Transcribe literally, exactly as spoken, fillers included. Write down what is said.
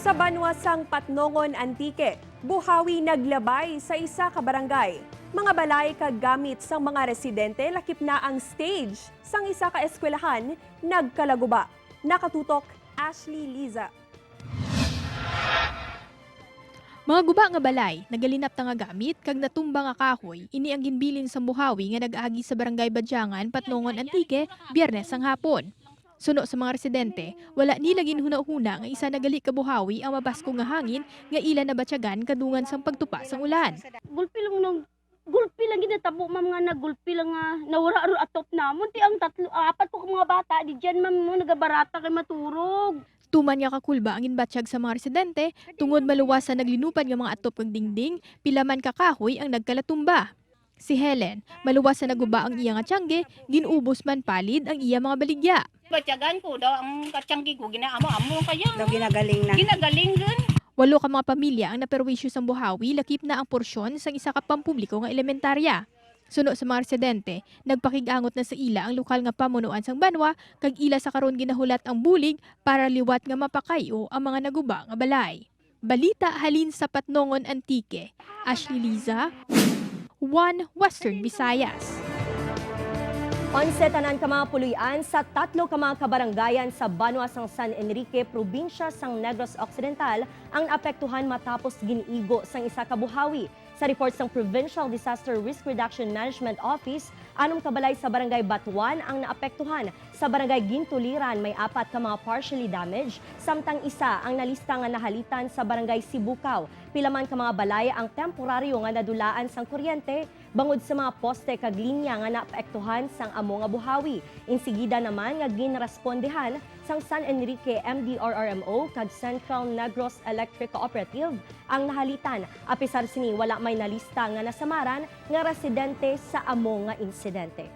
Sa banwa sang Patnongon, Antique, buhawi naglabay sa isa ka barangay. Mga balay kag gamit sang mga residente, lakip na ang stage sang isa ka eskwelahan, nagkalaguba. Nakatutok, Ashley Liza. Mga guba nga balay, nagalinapta nga gamit, kag natumba nga kahoy, ini ang ginbilin sang buhawi nga nag-agi sa Barangay Badyangan, Patnongon, Antique, Biyernes sang hapon. Suno sa mga residente, wala nila ginhunahuna nga isa na gali ka buhawi ang mabaskog nga hangin nga ila nabatyagan kadungan sang pagtupa sang ulan. Gulpi lang nang, gulpi lang ginatabo, ma'am, nga nagulpi lang nga nawara ro atop namon. Ti ang tatlo, apat po ka mga bata, di dyan, ma'am, mo nagabarata kay maturog. Tuman nga kakulba ang ginbatyag sa mga residente tungod maluwas sa naglinupad nga mga atop kag dingding, pila man ka kahoy ang nagkalatumba. Si Helen, maluwas sa naguba ang iya nga tiyangge, gin-ubos man palid ang iya mga baligya. Batyagan ko daw ang katyanggi ko, ginaamo-amo kaya. Daw ginagaling na. Ginagaling gud. Walo ka mga pamilya ang naperwisyo sang buhawi, lakip na ang porsyon sang isa ka pampubliko nga elementarya. Suno sa mga residente, nagpakig-angot na sa ila ang lokal nga pamunuan sang banwa, kag ila sa karon ginahulat ang bulig para liwat nga mapakay-o ang mga naguba nga balay. Balita halin sa Patnongon, Antique, Ashley Liza, One Western Visayas. Onse tanan ka mga puloy-an sa tatlo ka mga kabarangayan sa banwa sang San Enrique, probinsya sang Negros Occidental, ang naapektuhan matapos gin-igo sang isa ka buhawi. Sa report sang Provincial Disaster Risk Reduction Management Office, anom ka balay sa Barangay Batuan ang naapektuhan. Sa Barangay Gintuliran, may apat ka mga partially damaged, samtang isa ang nalista nga nahalitan sa Barangay Sibukaw. Pila man ka mga balay ang temporaryo nga nadulaan sang kuryente bangod sa mga poste kag linya nga naapektuhan sang amo nga buhawi. Insigida naman nga ginrespondehan sang San Enrique M D R R M O kag Central Negros Electric Cooperative ang nahalitan. Apisar sini, wala may nalista nga nasamaran nga residente sa amo nga insidente.